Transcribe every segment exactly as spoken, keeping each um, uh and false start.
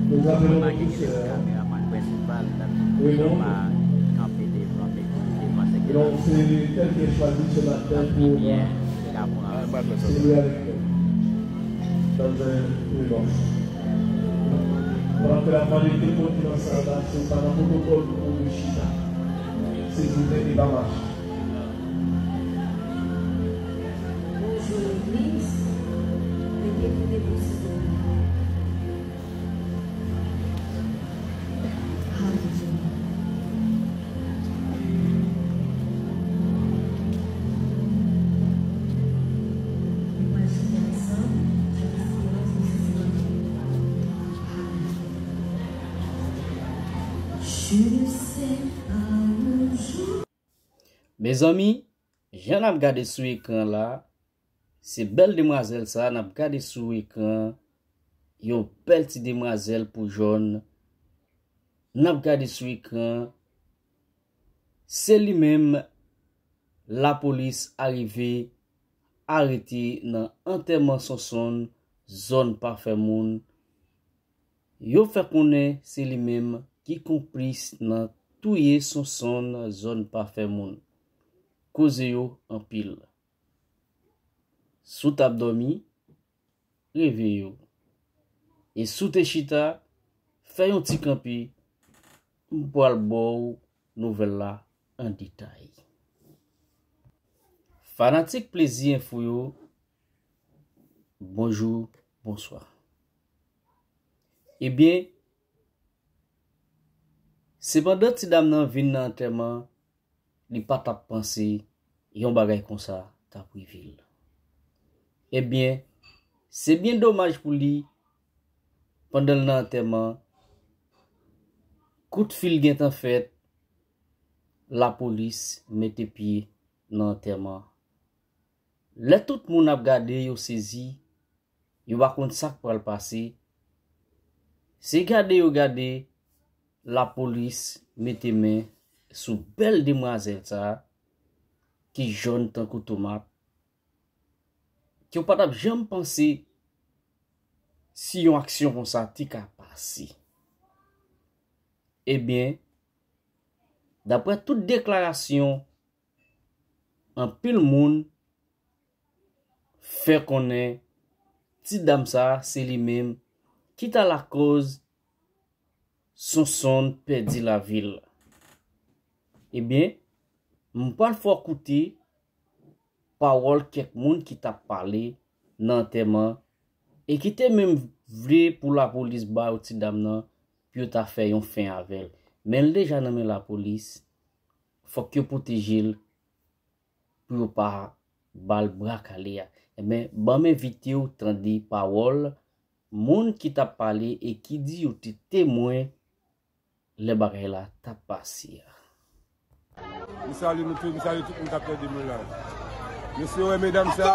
Mwen pa gen lòt kameramann prensipal, tankou Toma kanpe devan, devan sekirite. Sa ki byen, li ka pran. Bonjou legliz, mete pou depoze. Mezanmi, jan n ap gade sou ekran la, se bèl demwazèl sa n ap gade sou ekran, yon bèl ti demwazèl pou jòn n ap gade sou ekran, se li menm lapolis arive arete nan antèman Sonsonn, zòn pa fè moun. Yo fè konnen se li menm ki konplis nan touye Sonsonn, zòn pa fè moun. Koze yo anpil. Si w t ap dòmi, reveye w. E si w te chita, fè yon ti kanpe, m pral ba w nouvèl la an detay. Fanatik Plezi Enfo yo, bonjou, bonswa. Ebyen, sepandan ti dam nan vin nan antèman, li pa t ap panse yon bagay konsa t ap rive l. Ebyen, se byen domaj pou li, pandan l nan antèman, kout fil gentan fèt, lapolis mete pye nan antèman. Lè tout moun ap gade, yo sezi, yo pa konn sa k pral pase. Se gade yo gade, lapolis mete men sou bèl demwazèl sa a, ki jòn tankou tomat, ke w pa t ap janm panse si yon aksyon konsa te ka pase. Ebyen, daprè tout deklarasyon anpil moun, fè konnen ti dam sa a se li menm ki ta lakòz Sonsonn pèdi lavi l. Ebyen, m pral fè w koute pawòl kèk moun ki t ap pale nan antèman e ki te menm vle pou lapolis ba yo ti dam nan pou yo ta fè yon fen avè l. Men l deja nan men lapolis, fòk yo pwoteje l pou yo pa ba l bra kale a. Ebyen, ban m envite w tande pawòl moun ki t ap pale e ki di yo te temwen lè bagay la t ap pase a. M salye nou tout, m salye tout moun k ap tande mwen la. Mesye, wè medam sa,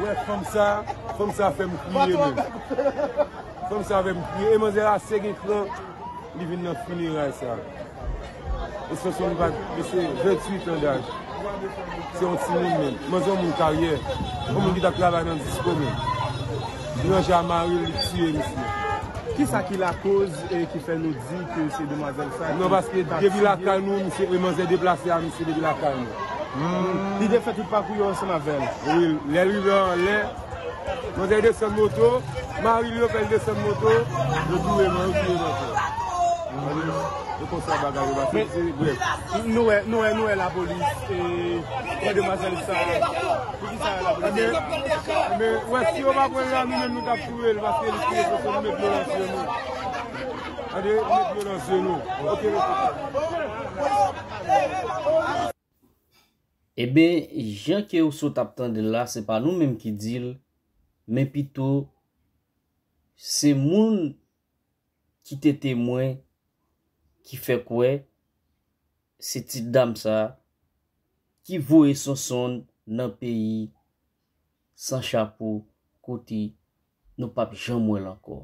wè fanm sa, fanm sa fè m kriye menm. Fanm sa fè m kriye. E manzè ase gen kran, li vin nan fineray sa. E Sonsonn pa, mesye, venntuit an daj. Se yon timoun menm. Manzè yon moun karyè. Yon moun ki t ap travay nan disko menm. Li ranje a mari l, li tiye misye. Kisa ki lakoz e ki fè nou di ke se demwazèl sa ki... Non, paske depi lakay nou, misye, e manzè deplase a misye depi lakay nou. Li te fè tout pakou yo ansanm avè l. Wi, lè l rive anlè, manzè desann moto, mari l yo fè l desann moto, yo touye man, yo touye manzè. E konsa bagay yo pase, se brèf. Nou wè, nou wè, nou wè lapolis, e, pran demwazèl sa. Poukisa lapolis? Men, men, wè, si yo pa pran l la, nou menm nou t ap touye l, paske li touye pèsòn, nou met dlo nan zye nou. Tande, nou met dlo nan zye nou. Ok, mesye. Ebyen, jan ke w sot ap tande l la, se pa nou menm ki di l, men pito se moun ki te temwen ki fè kwè se ti dam sa ki voye Sonsonn nan peyi san chapo, kote nou p ap janm wè l ankò.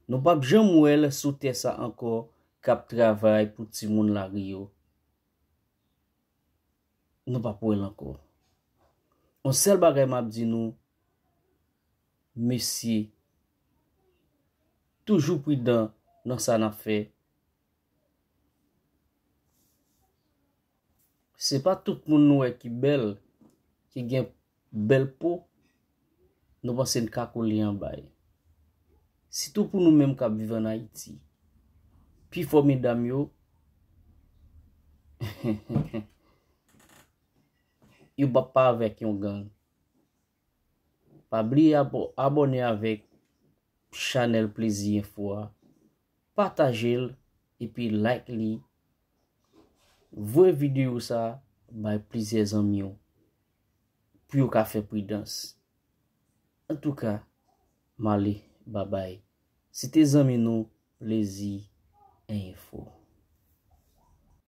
Nou p ap janm wè l sou tè sa ankò k ap travay pou timoun lari yo. Nou p ap wè l ankò. Yon sèl bagay m ap di nou, mesye, toujou pridan nan sa n ap fè. Se pa tout moun nou wè ki bèl, ki gen bèl po, nou panse n ka kole anba yo. Sitou pou nou menm k ap viv ann Ayiti. Pifò medam yo, yo p ap pa avèk yon gang. Pa bliye abo- abòne avèk chanèl Plezi Enfo a, pataje l epi like li. Voye videyo sa bay plizyè zanmi w pou yo ka fè pridans. Antouka, m ale, babay. Se te zanmi nou, Plezi Enfo.